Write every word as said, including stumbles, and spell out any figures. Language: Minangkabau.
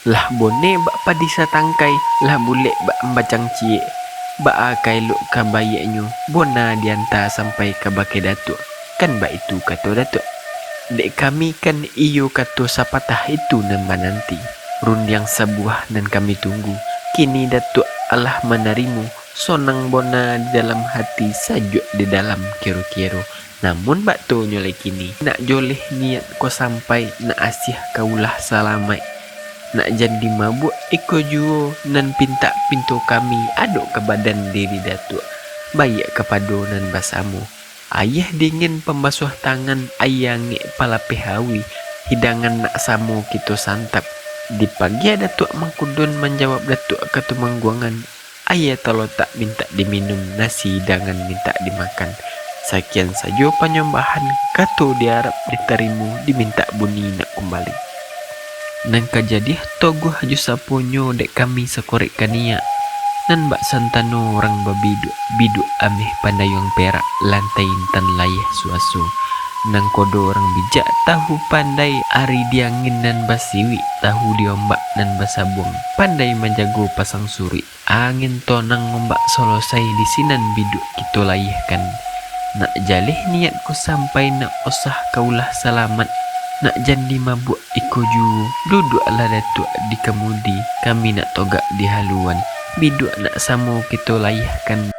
Lah boneh bak padi satangkai, lah bulek bak ambacang ciek. Baa ka elok ka baiaknyo, bona dianta sampai kabake Datuak, kan baitu kato Datuak. Dek kami kan iyo kato sapatah itu nan mananti, rundiang sabuah nan kami tunggu. Kini Datuak alah manarimo, sonang bona di dalam hati, sajuak di dalam kiro-kiro. Namun bak tonyo lai kini, nak joleh niat ko sampai, nak asiah ka ulah salamaik. Nak jan dimabuak iko juo, nan pintak pinto kami, adok ka badan diri Datuak, baiak kapado nan basamo. Ayah dingin pambasuah tangan, aia angek palapeh awi, hidangan nak samo kito santap. Dipagia Datuak Mangkudun, manjawab Datuak Katumangguangan, aia talotak mintak diminum, nasi hidangan mintak dimakan. Sakian sajo panyambahan, kato diarap ditarimo, dimintak buni nak kumbali. Nan ka jadiah toguah jo saponyo dek kami sakorek kaniak, nan bak santano urang babiduak, biduak ameh pandayuang perak, lantai intan layeh suaso. Nangkodo urang bijak tahu pandai, ari di angin nan basiwik, tahu di ombak nan basabuang, pandai manjago pasang suruik. Angin tonang ombak solosai, di sinan biduak kito layehkan. Nak jaleh niat ko sampai, nak osah ka ulah salamat, nak jan dimabuak iko juo, duduaklah Datuak di kamudi, kami nak togak di haluan. Biduak nak samo kito layehkan,